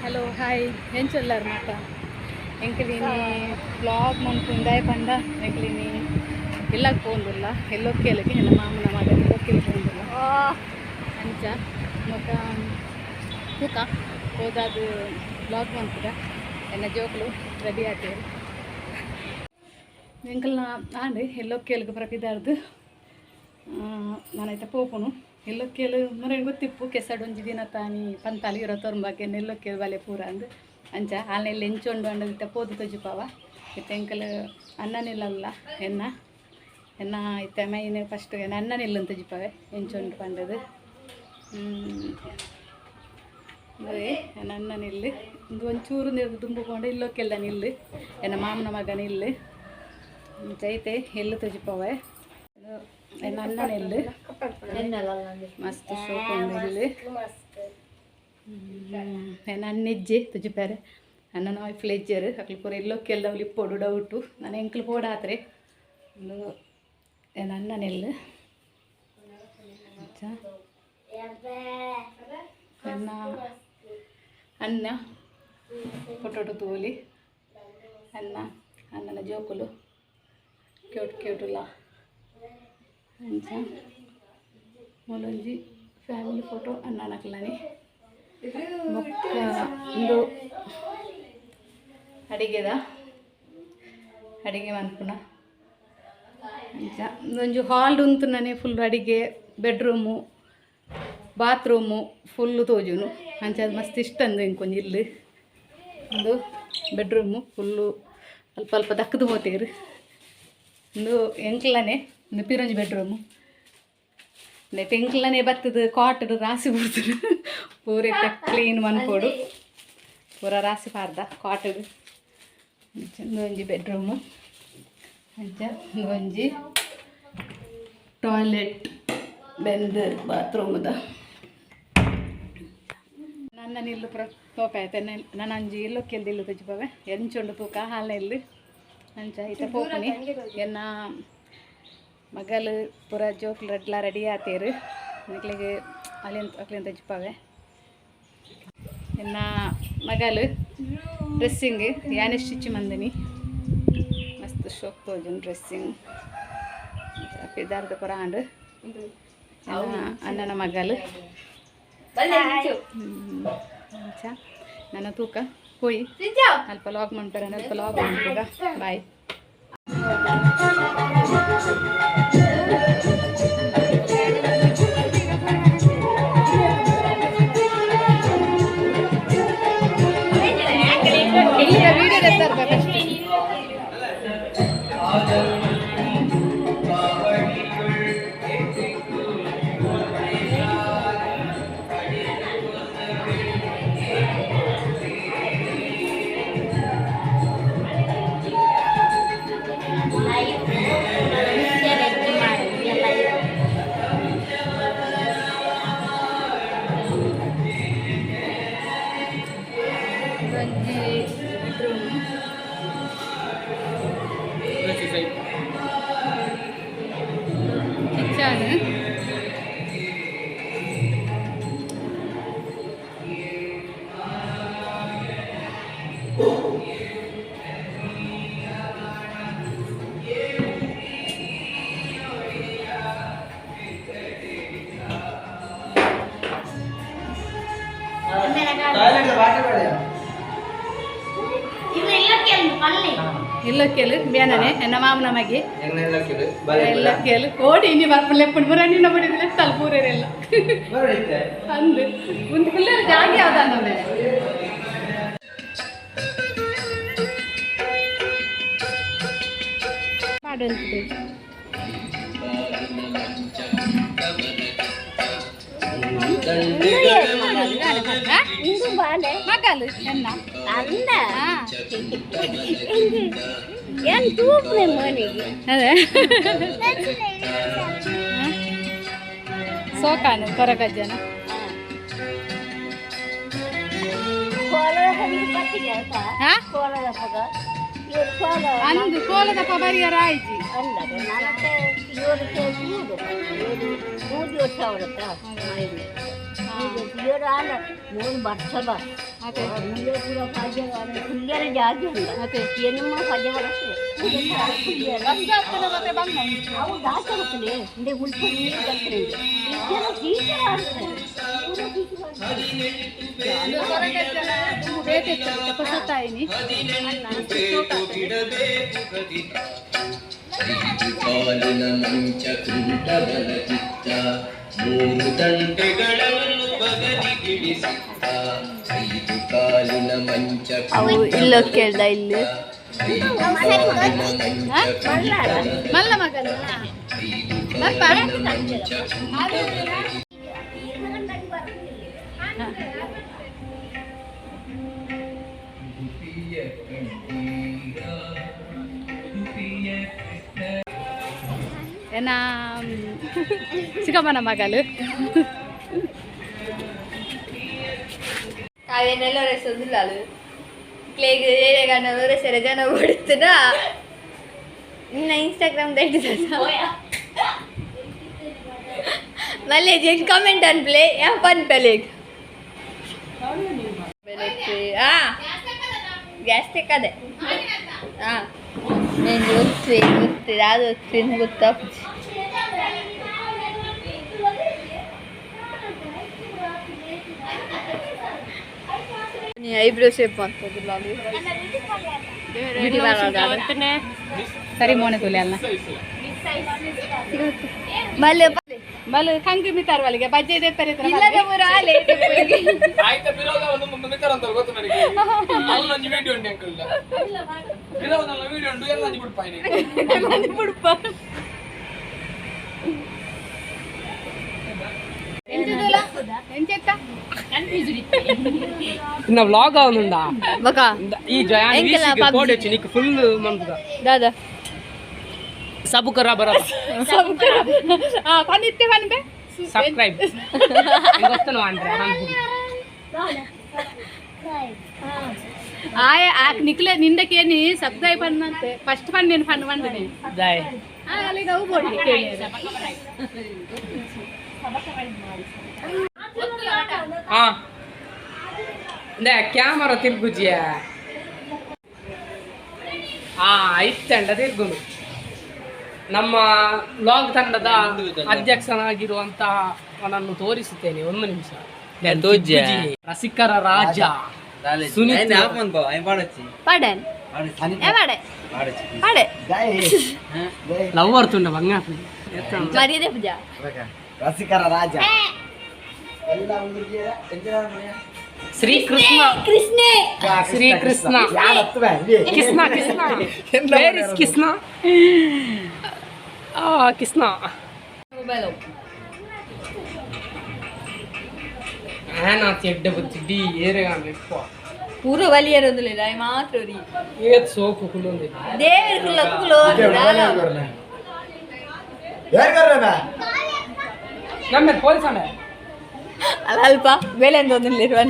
Hello hi ಎಂಚೊಲ್ಲಾರ್ ಮಾತ ಎಂಕಲಿನಿ blog ಮನ್ಪುಂದಾಯ ಪಂಡ ಎಂಕಲಿನಿ ಇಲ್ಲಾಗ ಪೋಂದುಲ್ಲ ಎಲ್ಲೊಕ್ಕೇಲಿಗೆ ಎನ್ನ ಮಾಮನ ಮಗ ಎಲ್ಲೊಕ್ಕೇಲಿ ಪೋಂದುಲ್ಲ ಅಂಚ ಮೊಕ ತೂಕ ಹೋದಾದು ಬ್ಲಾಗ್ ಮನ್ಪುದ ಎನ್ನ ಜೋಕುಲು ರೆಡಿ ಆತೇರು ಎಂಕಲ್ನ ಆಂಡ್ ಎಲ್ಲೊಕ್ಕೇಲಿಗೆ ಪ್ರಪಿದಾರ್ದು ನಾನೈತೆ ಪೋಪುನು ಎಲ್ಲೊಕ್ಕೇಲು ಮೊರೆ ಗೊತ್ತಿಪ್ಪು ಕೆಸಡು ಒಂಜಿ ದಿನ ತಾನಿ ಪಂತಾಲಿ ಇರೋ ತೊರ್ಂಬಾಕೆ ಎಲ್ಲೊಕ್ಕೇಲು ಬಲೆ ಪೂರ ಅಂದು ಅಂಚ ಆಲ್ನೆಲ್ಲ ಎಂಚೊಂಡು ಅಂಡ ಇತ್ತ ಪೋದು ತೊಜಿಪಾವ ಇತ್ತ ಎಂಕಲ್ ಅಣ್ಣನಿಲ್ಲಲ್ಲ ಎನ್ನ ಎನ್ನ ಇತ್ತ ಮೈನ್ ಫಸ್ಟ್ ಎನ್ನ ಅಣ್ಣನಿಲ್ಲ ತೊಜಿಪಾವೆ ಎಂಚೊಂಡು ಪಂಡದು ಎನ್ನ ಅಣ್ಣನಿಲ್ಲು ಒಂದು ಒಂಚೂರು ನೀರು ತುಂಬಿಕೊಂಡು ಇಲ್ಲೊಕ್ಕೆಲ್ಲ ನಿಲ್ಲು ಎನ್ನ ಮಾಮನ ಮಗನ ಇಲ್ಲು ಅಂಚ ಐತೆ ಎಲ್ಲು ತೊಜಿಪಾವೆ ಎನ್ನ ಅಣ್ಣನಿಲ್ಲು ಮಸ್ತ್ ಶೋಕ್ ಉಂಡು ಇಲ್ಲಿ ಎನ್ನ ಅಣ್ಣೆಜ್ಜೆ ತುಜಿಪಾರೆ ಅಣ್ಣನ ವೈಫ್ ಲೆಜ್ಜರು ಅಕ್ಲು ಪೂರ ಎಲ್ಲೊಕ್ಕೆಲ್ಲ ಇಪ್ಪೊಡು ಡೌಟು ನಾನು ಎಂಕ್ಲು ಪೋಡಾತ್ರೆ ಉಂದು ಎನ್ನ ಅಣ್ಣನೆಲ್ಲು ಅಂಚ ಎನ್ನ ಅಣ್ಣ ಫೋಟೋಟು ತೂಲಿ ಅಣ್ಣ ಅಣ್ಣನ ಜೋಕುಲು ಕ್ಯೂಟ್ ಕ್ಯೂಟುಲ ಅಂಚ ಮೂಲೊಂಜಿ ಫ್ಯಾಮಿಲಿ ಫೋಟೋ ಅಣ್ಣನಕ್ಲನೆ ಬೊಕ್ಕ ಉಂದು ಅಡಿಗೆದ ಅಡಿಗೆ ಮನ್ಪುನ ಅಂಚ ಉಂದೊಂಜಿ ಹಾಲ್ ಉಂತುನನೆ ಫುಲ್ ಅಡಿಗೆ ಬೆಡ್ರೂಮು ಬಾತ್ರೂಮು ಫುಲ್ಲು ತೋಜುನು ಅಂಚ ಅದು ಮಸ್ತ್ ಇಷ್ಟ ಅಂದು ಇಂಕೊಂಜಿ ಇಲ್ಲು ಉಂದು ಬೆಡ್ರೂಮು ಫುಲ್ಲು ಅಲ್ಪ ಅಲ್ಪ ದಕ್ಕದು ಪೋತೇರು ಉಂದು ಎಂಕ್ಲನೆ ಉಂದು ಪಿರೊಂಜಿ ಬೆಡ್ರೂಮು ನೆಟ್ ಎಂಕ್ಲನೆ ಬತ್ತದ ಕಾಟಡ್ ರಾಸಿ ಬುಡ್ತುಡು ಪೂರ ಇತ್ತೆ ಕ್ಲೀನ್ ಮನ್ಪೊಡು ಪೂರ ರಾಸಿ ಪಾರ್ದ ಕಾಟಡ್ ಅಂಚ ಒಂಜಿ ಬೆಡ್ರೂಮು ಅಂಚ ಒಂಜಿ ಟಾಯ್ಲೆಟ್ ಬೆಂದ್ ಬಾತ್ರೂಮ್ದ ನನ್ನ ನಿಲ್ಲು ಪ್ರ ತೋಪ ಆಯ್ತು ನನ್ನ ಅಂಜಿ ಎಲ್ಲೊಕ್ಕೆಲ್ದು ಇಲ್ಲು ತಜ್ಜಿಪವೆ ಎಂಚುಂಡು ತೂಕ ಹಾಲ್ನ ಇಲ್ಲು ಅಂಚ ಇತ್ತೆ ಪೋಪುನಿ ಎನ್ನ ಮಗಲು ಪೂರ ಜೋಕ್ಲು ರಡ್ಲ ರೆಡಿ ಆತೇರು ಮಕ್ಳಿಗೆ ಅಲ್ಲಿಂದ ಅಕ್ಲಿಂದ ತಜ್ಜಿಪವೆ ಎನ್ನ ಮಗಲು ಡ್ರೆಸ್ಸಿಂಗ್ ಯಾನೆ ಸ್ಟಿಚ್ ಮಂದಿನಿ ಮಸ್ತ್ ಶೋಕ್ ತೋಜುಂಡು ಡ್ರೆಸ್ಸಿಂಗ್ ಪಿದಾರ್ದ ಪೂರ ಆಂಡ್ ಅಣ್ಣನ ಮಗಲು ಅಂಚ ನನ್ನ ತೂಕ ಪೋಯಿ ಅಲ್ಪ ಲಾಗ್ ಮಾಡ್ತಾರೆ ಅಲ್ಪ ಲಾಗ್ ಮಾಡ್ಬೋದ ಬಾಯ್. ವಿಡಿಯೋ ತೆತ್ತಾರೆ ಫಸ್ಟ್. ಒಂಜಿ ಬೆಡ್ರೂಮ್ ಕಿಚನ್. ಇಲ್ಲೊಕ್ಕೆಲು ಬೇನನೆ ಎನ್ನ ಮಾಮನ ಮಗೆ ಎಲ್ಲಕ್ಕೆಲು ಓಡಿ ಇನಿ ಬರ್ಪುನ ಲೆಪ್ಪುಂಡು ಪೂರ ನಿನ್ನ ಬಡಿದ ಲೆತ್ತಲ್ ಪೂರೆಲ್ಲ ಅಂದು ಒಂದು ಫುಲ್ಲರ್ ಜಾಗ ಯಾವ್ದು ಮೇಲೆ. ಮಗಲು ಎನ್ನ ಅಂದ ಏನ್ ತೂಪನೆ ಮನೆಗೆ. ಅದೇ ಸೋಕಾನು ಕೊರಗಜ್ಜನ. ಹಾ? ಅಂದು ಕೋಲದಪ್ಪ ಬರಿಯರ ಆಯ್ಜಿ. 3 ವರ್ಷ. ಅದೇ ಹುಲ್ಲೆಲ್ಲ ಜಾಸ್ತಿ ಉಂಟು. ಅದೇ. ಏನಮ್ಮ ಪದ್ಯ ಬರ್ತದೆ. ಬಸ್ ಆಗ್ತದೆ ಮತ್ತೆ ಬಂದ. ಅವು ಜಾಸ್ತಿ ಆಗ್ತದೆ ಇಂಡೆ ಉಲ್ಪು ನೀರು ಬರ್ತದೆ. ಇದೆಲ್ಲ ಟೀಚರ್ ಆಗ್ತದೆ. ಬೇಟೆ ಹೊಸತಾಯಿನಿ. ಐದು ಕಾಲಿನ ಮಂಚ ಕುಂಟಬಲಗಿತ್ತ, ಮೂರು ತಂಟೆಗಳನ್ನು ಬಗಲಿಗಿಳಿಸಿದ್ದ. ಐದು ಕಾಲಿನ ಮಂಚ ಅವು ಇಲ್ಲೋ ಕೇಳ್ದ ಇಲ್ಲಿ. ಐದು ಕಾಲಿನ ಮಂಚ ಕುಂಟಬಲ ಮಲ್ಲ ಮಗನ ಐದು ಕಾಲಿನ ಮಂಚ ಕುಂಟಬಲಗಿತ್ತ. ಉಡುಪಿಯ ಕಂಠೀರ, ಉಡುಪಿಯ ಕೃಷ್ಣ. ಏನ ಚಿಕ್ಕಮ್ಮನ ಮಗಲು. ಕಾವೇನೆಲ್ಲ ರೆಸೊಂದುಲ್ಲಾಲು ಕ್ಲೇಗ್ ಏರೆಗಾನ ರೆಸರೆ ಜನ ಕೊಡುತ್ತದ ನಿನ್ನ ಇನ್ಸ್ಟಾಗ್ರಾಮ್ ದೈಟಿದ ಮಲ್ಲೆ ಜನ್ ಕಮೆಂಟ್ ಅನ್ಪ್ಲೆ ಯಾ ಪನ್ಪೆಲೆಗ್ ಆ ಗ್ಯಾಸ್ ತೆಕ್ಕದೆ ಆ నేను ಗೊತ್ತು ಗೊತ್ತು ಯಾವ್ದು ಗೊತ್ತು ಗೊತ್ತಾಗ್ತದೆ. ನೀ ಐಬ್ರೋ ಶೇಪ್ ಮಾಡ್ತದಿಲ್ಲ ಅಲ್ಲಿ. ಸರಿ ಮೋನೆ ತುಲೆ ಅಲ್ಲ. ಮಲ್ಲೆ. ಮಲ್ಲ ಕಂಗು ಮಿತಾರ್ ಒಳಗೆ ಬಜ್ಜೆ ಇದೆ ಪರಿ. ಇಲ್ಲದ ಮುರಾಲೆ. ಆಯ್ತಾ, ಬಿರೋದ ಒಂದು ಮಿತ್ರ ಅಂತ ಗೊತ್ತು ನನಗೆ. ಅಲ್ಲೊಂದು ವಿಡಿಯೋ ಉಂಟು ಅಂಕಲ್, ಬಿರೋದಲ್ಲ ವಿಡಿಯೋ ಉಂಟು ಎಲ್ಲ ಬಿಡ್ಪ. ಬಿಡ್ಪ. ಎಂಚೆತ್ತ? ಇನ್ನ ವ್ಲಾಗ್ ಆವೊಂದುಂಡಾ? ಬಕ. ಈ ಜಯಾನ್ ಎಂಕಲ PUBG. ಕೋಡ್ ಹೆಚ್ಚು ನಿಕ್ ಫುಲ್ ಮಂತುದ. ದಾದಾ. ಸಬ್ ಕರ ಬರ. ಆ ಪನ್ ಇತ್ತೆ ಪನ್ಬೆ. ಸಬ್ಸ್ಕ್ರೈಬ್ ಗೊತ್ತನು ಅಂದ್ರೆ. ಆಯ ಆಕ್ ನಿಕ್ಲೆ ನಿಂದಕೇನಿ ಸಬ್ಸ್ಕ್ರೈಬ್ ಅನ್ನಂತೆ ಫಸ್ಟ್ ಪನ್ నేను ಫನ್ ಬಂದಿನಿ. ಜೈ. ಅಲ್ಲಿಗೆ ಅವು ಬೋಡಿ. ಹಾ ಇಂದೆ ಕ್ಯಾಮರಾ ತಿರ್ಗುಜಿಯ ಆ ಇತ್ತಂಡ ತಿರ್ಗುನು. ನಮ್ಮ ವ್ಲಾಗ್ ತಂಡದ ಅಧ್ಯಕ್ಷನಾಗಿರುವಂತಹ ಅವನನ್ನು ತೋರಿಸುತ್ತೇನೆ, ಒಂದು ನಿಮಿಷ. ತಿರ್ಗುಜಿ, ರಸಿಕರ ರಾಜ ಸುನೀತ್. ಪಡೆ ಏ ಪಡೆ ಪಡೆ. ಲವರ್ ತುಂಡ ಬಂಗ. ಮರ್ಯಾದೆ ಪೂಜಾ. ರಸಿಕರ ರಾಜ ಎಲ್ಲ ಹುಡುಗಿಯ. ಶ್ರೀ ಕೃಷ್ಣ. ಕೃಷ್ಣೆ. ಶ್ರೀ ಕೃಷ್ಣ. ಕೃಷ್ಣ ಕೃಷ್ಣ, ವೇರ್ is Krishna? ಆ ಕೃಷ್ಣ. ಮೊಬೈಲ್. ಆನ ಎಡ್ಡೆ ಬುದ್ಧಿ ಡಿ ಏರೆಗಾನ್ ಇಪ್ಪ. ಪೂರ ವಲಿಯರೊಂದುಲ್ಲ ಮಾತ್ರ ರೀ. ಏತ್ ಸೋಕು ಕುಲ್ಲೊಂದು. ದೇವರು ಕುಲ್ಲ ಕುಲು. ನಮ್ಮ ಪೊಲೀಸ್ ಅಣ್ಣ. ಅಲ್ಲ ಅಲ್ಪ ಬೇಲೆ ಅಂತ ಒಂದಿಲ್ಲ.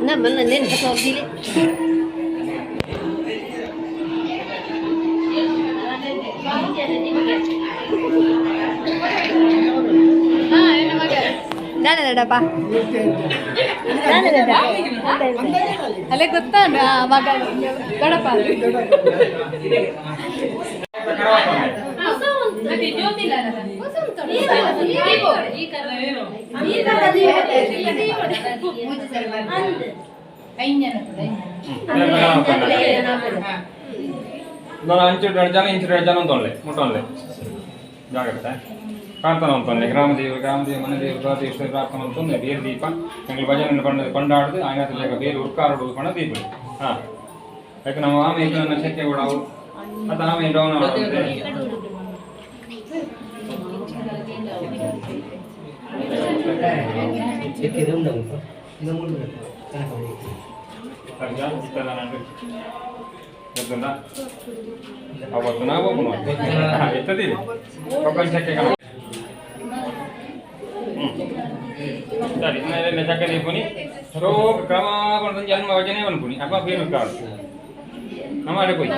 ನಮ್ಮ ನೆನಪು ಹೋಗ್ದಿಲ್ಲ. ದಾದಪ್ಪ. ಅಲ್ಲೇ ಗೊತ್ತಾ ಮಗ ಗಡಪ. ಅಂಚು ಎರಡು ಜನ, ಇಂಚು ಎರಡು ಜನ ಒಂದೊಳ್ಳೆ ಮುಟ್ಟೊಳ್ಳೆ ಜಾಗ್ರತೆ ಪ್ರಾರ್ಥನೆ ಅಂತೊಂದೆ. ಗ್ರಾಮದೇವರು ಗ್ರಾಮದೇವ ಮನೆ ದೇವರು ಪ್ರಾರ್ಥನೆ ಪ್ರಾರ್ಥನೆ ಅಂತೊಂದೆ. ಬೇರೆ ದೀಪ ಎಂಗ್ಳು ಭಜನೆ ಪಂಡ ಕೊಂಡಾಡ್ದು ಆಯ್ತು. ಬೇರೆ ಉರ್ಕಾರೋಡು ಪಂಡ ದೀಪ ಹಾಂ ಯಾಕೆ ನಮ್ಮ ಆಮೆ ನನ್ನ ಚಕ್ಕೆ ಕೂಡ ಅವು ಅದು ಆಮೆ ಡೌನ್ ಆಡುತ್ತೆ. ಗೊತ್ತುಂಟಾ? ಅವತ್ತು ನಾವು ಎತ್ತದಿಲ್ಲ ಕೊಬ್ಬರಿ ಚಕ್ಕೆ. ಸರಿ, ಚಕ್ಕೆ ದೀಪುನಿ ರೋಗ ಕ್ರಮ ಜನ್ಮ ವಚನೆ ಅನ್ಪುನಿ ಅಪ್ಪ ಬೇರು ಕಾಳು ನಮ್ಮ ಹೋಯ್.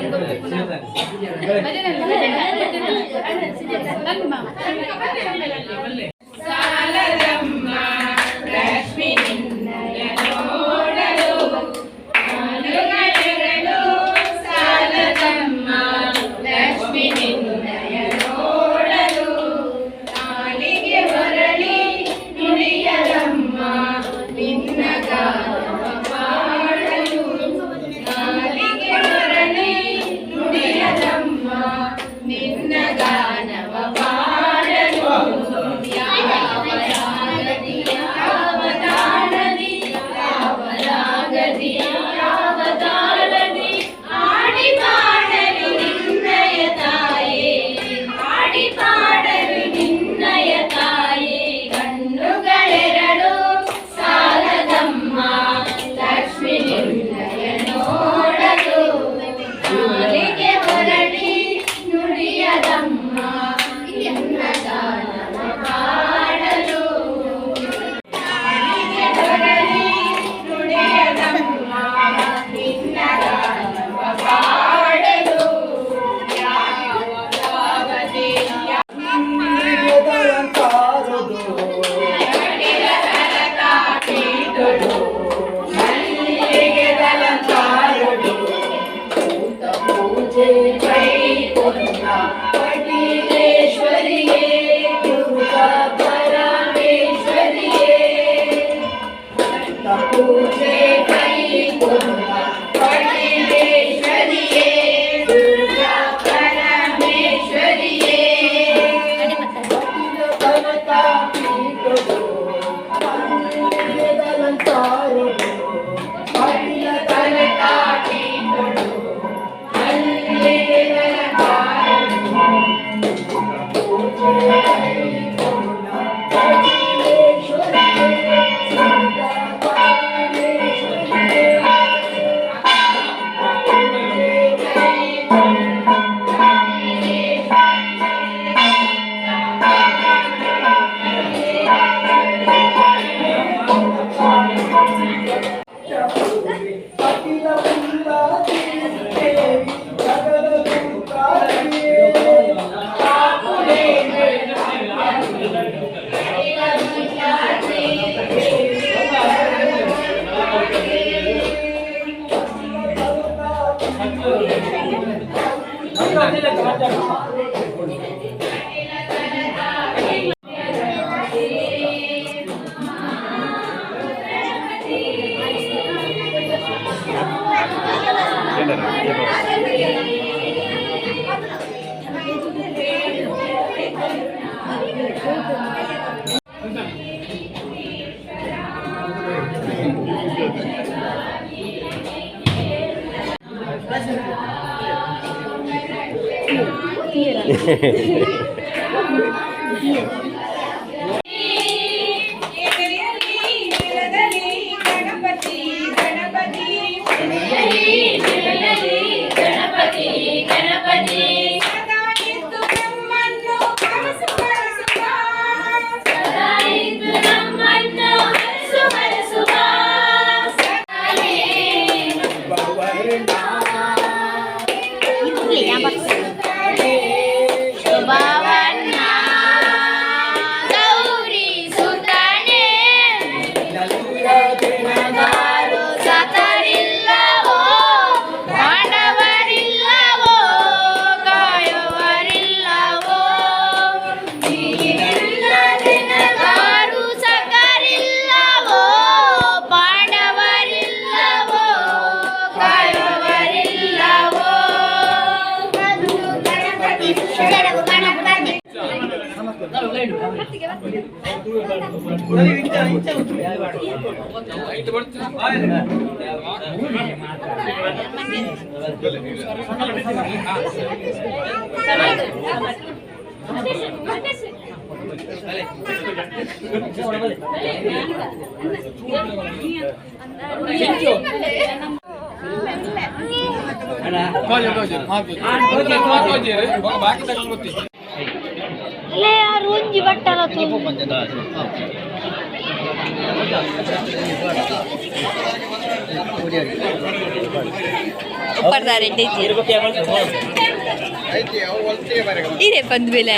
ಇದೇ ಬಂದು ಬೇಲೆ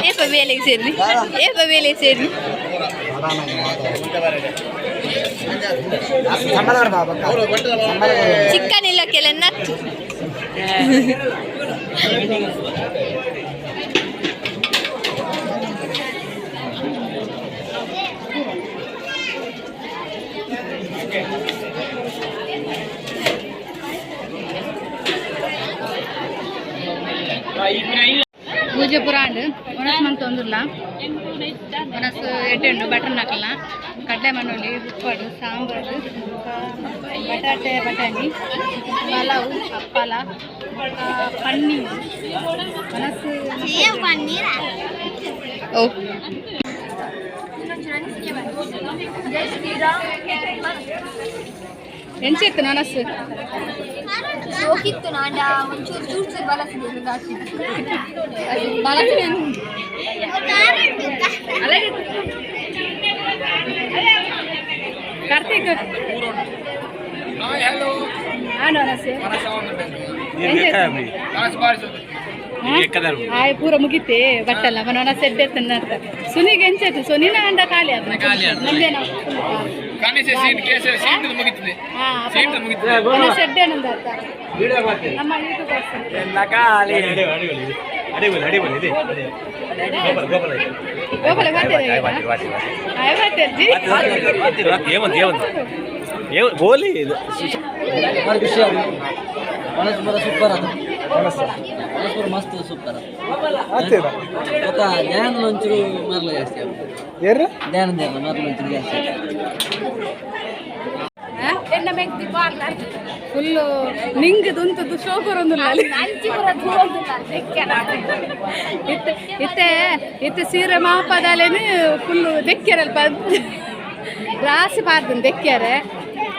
ಏಪ ಬೇಲೆಗೆ ಸೇರಿ ಏಪ ಬೇಲೆಗೆ ಸೇರಿ ಚಿಕನ್ ಇಲ್ಲ ಕೆಲ ನತ್ತು ಪೂಜೆ ಪುರಾಂಡ್ ಒಣಸ್ ಮಂತ್ ತೊಂದಿರ್ಲ ಒಣಸ್ ಎಡ್ಡೆಂಡು ಬಟನ್ ಹಾಕಲ್ಲ ಕಡಲೆ ಮಣ್ಣುಳ್ಳಿ ಉಪ್ಪಡು ಸಾಂಬಾರು ಬಟಾಟೆ ಬಟಾಣಿ ಪಲಾವ್ ಹಪ್ಪಲ ಪನ್ನೀರ್ ಒಣಸು ಓ ಎಂಚಿತ್ತು ಒಣಸು ಸೋಕಿತ್ತು ನಾಂಡ ಒಂಚೂರು ಚೂರು ಚೂರು ಬಲಸಿದೆ ಕಾರ್ತಿಕ್ ಆಯ್ ಪೂರ ಮುಗಿತೆ ಬಟ್ಟಲ್ಲ ಮನ ಸೆಡ್ಡೆ ತಿನ್ನರ್ತ ಸುನಿಗೆ ಎಂಚಾಯ್ತು ಸುನಿನ ಅಂಡ ಖಾಲಿ ಅದು ನಮ್ದೇನ ಸೆಡ್ಡೆ ನಂದ ನಮ್ಮ ಯೂಟ್ಯೂಬರ್ಸ್ ಗೋಪಾಲ ಗೋಲಿ ಸೂಪರ್ ಅದು ಮನಸ್ಸು ಮಸ್ತ್ ಸೂಪರ್ ಗೊತ್ತಾ ಧ್ಯಾನ ಒಂಚೂರು ಮರಳು ಜಾಸ್ತಿ ಏರು ಧ್ಯಾನ ಮರಳು ಒಂಚೂರು ಜಾಸ್ತಿ ಫುಲ್ಲು ನಿಂಗೆ ದುಂತದ್ದು ಶೋಕರೊಂದು ಇತ್ತೆ ಇತ್ತೆ ಇತ್ತೆ ಸೀರೆ ಮಾಪದಾಲೇನು ಫುಲ್ಲು ದೆಕ್ಕ್ಯಾರಲ್ಪ ರಾಸಿ ಪಾರ್ದನ್ ದೆಕ್ಕ್ಯಾರೆ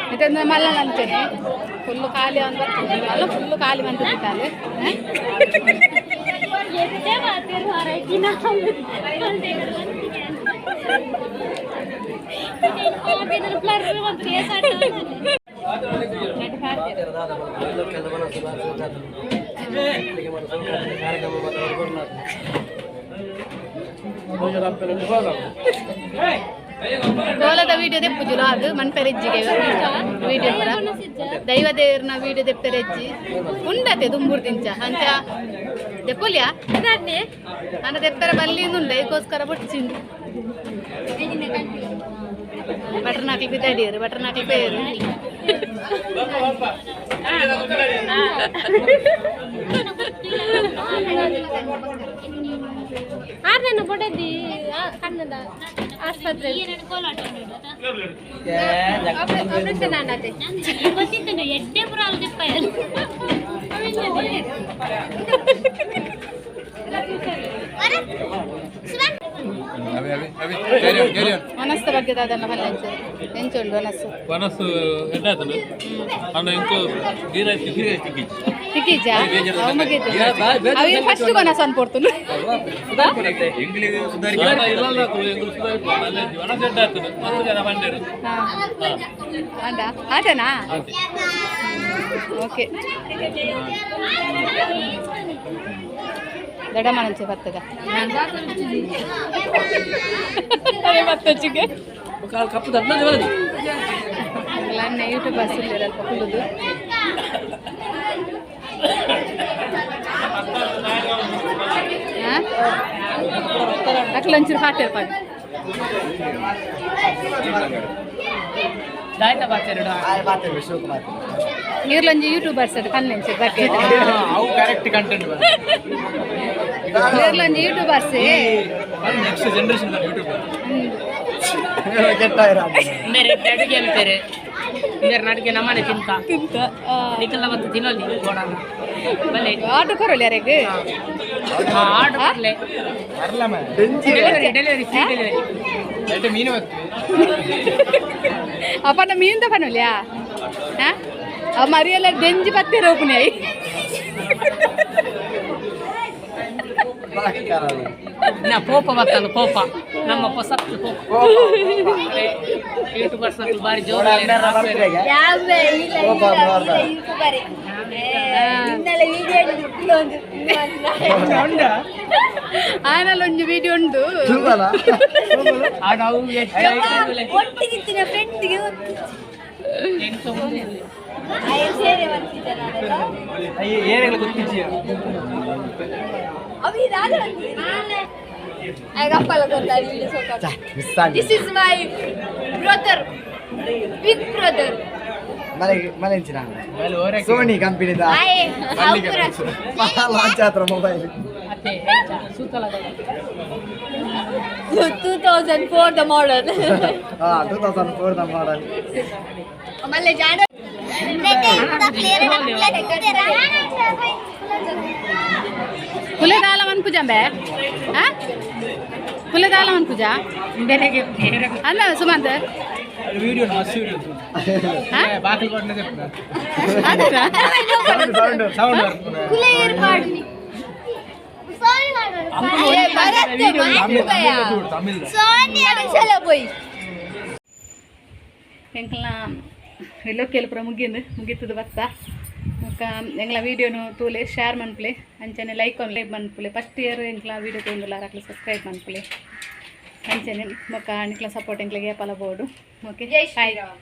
ಇತ್ತೆ ಮಲ್ಲ ಅಂತೇನೆ ಫುಲ್ಲು ಖಾಲಿ ಒಂದು ಬರ್ತದೆ ಅಲ್ಲ ಫುಲ್ಲು ಖಾಲಿ ಬಂತದ್ದು ಖಾಲಿ ಕೋಲದ ವಿಡಿಯೋ ದೆಪ್ಪುಜುಲು ಅದು ಮನ್ಪೆರೆಜ್ಜಿಗೆ ವಿಡಿಯೋ ಪೂರ ದೈವ ದೇವ್ರನ ವಿಡಿಯೋ ದೆಪ್ಪೆರೆಜ್ಜಿ ಉಂಡತೆ ದುಂಬುರ್ ದಿಂಚ ಅಂಚ ದೆಪ್ಪುಲ್ಯಾ ಅನ್ನ ದೆಪ್ಪೆರ ಬಲ್ಲಿಂದುಂಡ ಇದಕ್ಕೋಸ್ಕರ ಬೊಚ್ಚಿಂದು ಬಟರ್ ನಾಕ್ಲಿ ಬಿದ್ದಾಡಿಯರು ಬಟರ್ ನಾಕ್ಲಿ ಪೇರು ಆರ್ನ ಬೊಡದಿ ಕನ್ನಡ ಆಸ್ಪತ್ರೆ ಆಪರೇಷನ್ ಆನತೆ ಎಡ್ಡೆ ಪುರ ಅಲ್ದಿಪ್ಪ ಮನಸ್ಸ ಬಗ್ಗೆ ದಾದನ್ನ ಬಲ್ಲ ಎಂಚುಂಡು ಮನಸ್ಸು ಮನಸ್ಸು ಎಡ್ಡೆ ಅಣ್ಣ ಇಂಕು ತಿಕ್ಕಿಜಾ ಅవి ಫಸ್ಟ್ ಕೊನಸ್ ಅನ್ಪೊಡ್ತು ಅಂಡ ಆಟನಾ ಓಕೆ ದೊಡ್ಡಮ್ಮನಂಚೆ ಬರ್ತದ ಅದೇ ಮತ್ತೊಚ್ಚಿಗೆ ಕಪ್ಪು ದೊಡ್ಡ ಬರೋದು ಅನ್ನ ಯೂಟ್ಯೂಬರ್ಸ್ ಇಲ್ಲಿರಲ್ಪ ಕುಲ್ಲುದು ಅಕ್ಲಂಚೂರು ಹಾಟಿರ್ಪಾಡು ನೀರ್ಲಂಜಿ ಯೂಟ್ಯೂಬರ್ಸ್ ಅದು ಕಣ್ಣಂಚೆ ಬಗ್ಗೆ ಅವು ಕರೆಕ್ಟ್ ಕಂಟೆಂಟ್ ನೀರ್ಲಂಜಿ ಯೂಟ್ಯೂಬರ್ಸ್ ನೆಕ್ಸ್ಟ್ ಜನರೇಷನ್ ಯೂಟ್ಯೂಬ್ ಅಡುಗೆ ಅಂತಾರೆ ಅಡುಗೆ ನಮ್ಮನೆ ತಿಂತ ತಿಂತ ನಿಖಲ ಮತ್ತು ತಿನ್ನೋಲಿ ಆಟೋ ಕೊರಲಿ ಯಾರಿಗೆ order delivery, delivery, free delivery. ಮೀನು. ಅಪ್ಪನ ಮೀನ್ ಪನೋಲ್ಯಾ? ಆ ಮರಿಯಲ್ಲ ದೆಂಜಿ ಪತ್ತೆ ರೋಪುನೆ. ನಾ ಪೋಪ ಬರ್ತದೆ, ಪೋಪ, ನಮ್ಮ ಪೊಸತ್ತು ಪೋಪ. ಯೂಟ್ಯೂಬರ್ಸ್ ಬಾರಿ ಜೋರು. ಯಾವ ಇಲ್ಲ ಇಲ್ಲ ಯೂಟ್ಯೂಬರ್ ಇನ್ನೆಲ್ಲ ವಿಡಿಯೋ ಒಂದು. ಆನಲ್ಲ ಒಂಜಿ ವಿಡಿಯೋ ಉಂಡು. ಆಡ ಅವು. ಒಟ್ಟಿಗಿತ್ತಿನ ಫ್ರೆಂಡ್ಗೆ ಸೇರೆ ಬರ್ತಿದ್ದೆ ನಾನೆಲ್ಲ. ಏನೆಲ್ಲ ಗೊತ್ತಿಜ್ಜಿ. ಅವು ಇದಾದ. This is my brother, big brother. ಮನೆ ಸೋನಿ ಕಂಪನಿದ ಲಾಂಚ್ ಆತ್ರ ಮೊಬೈಲ್. 2004 the model. ಹಾ, 2004 the model. ಮಲ್ಲೆ ಜಾಡ. ಕುಲೆ ದಾಲ ಮನ್ಪುಜ ಅಂಬೆ? ಆ ಕುಲೆ ದಾಲ ಮನ್ಪುಜ ಅಲ್ಲ ಸುಮಂತ್? ವಿಡಿಯೋ ಮಸ್ತ್ ವಿಡಿಯೋ. ಬಾಕಿ ಕೊಟ್ಟನೆ. ಸೌಂಡ್. ಸೌಂಡ್. ಕುಲೆ ಏರ್ಪಾಡು. ತಮಿಳ್. ಹೋಯ್. ಎಂಕಲ್ನ ಎಲ್ಲೋ ಪೂರ ಮುಗಿಂದು ಮುಗಿತದ ಬತ್ತ. ಬೊಕ್ಕ ಎಂಗ್ಲ ವೀಡಿಯೋನು ತೂಲೆ, ಶೇರ್ ಮನ್ಪುಲೆ, ಅಂಚನೆ ಲೈಕ್ ಆನ್ ಲೈಕ್ ಮನ್ಪುಲೆ. ಫಸ್ಟ್ ಇಯರ್ ಎಂಕ್ಲ ವೀಡಿಯೋ ತೂಂದುಲ್ಲ ಅಕ್ಲೆ ಸಬ್ಸ್ಕ್ರೈಬ್ ಮನ್ಪುಲೆ. ಅಂಚನೆ ಬೊಕ್ಕ ನಿಕ್ಲ ಸಪೋರ್ಟ್ ಎಂಕ್ಲೆಗೆ ಏಪಲ ಬೋಡು. ಓಕೆ. ಜೈ ಶ್ರೀರಾಮ್.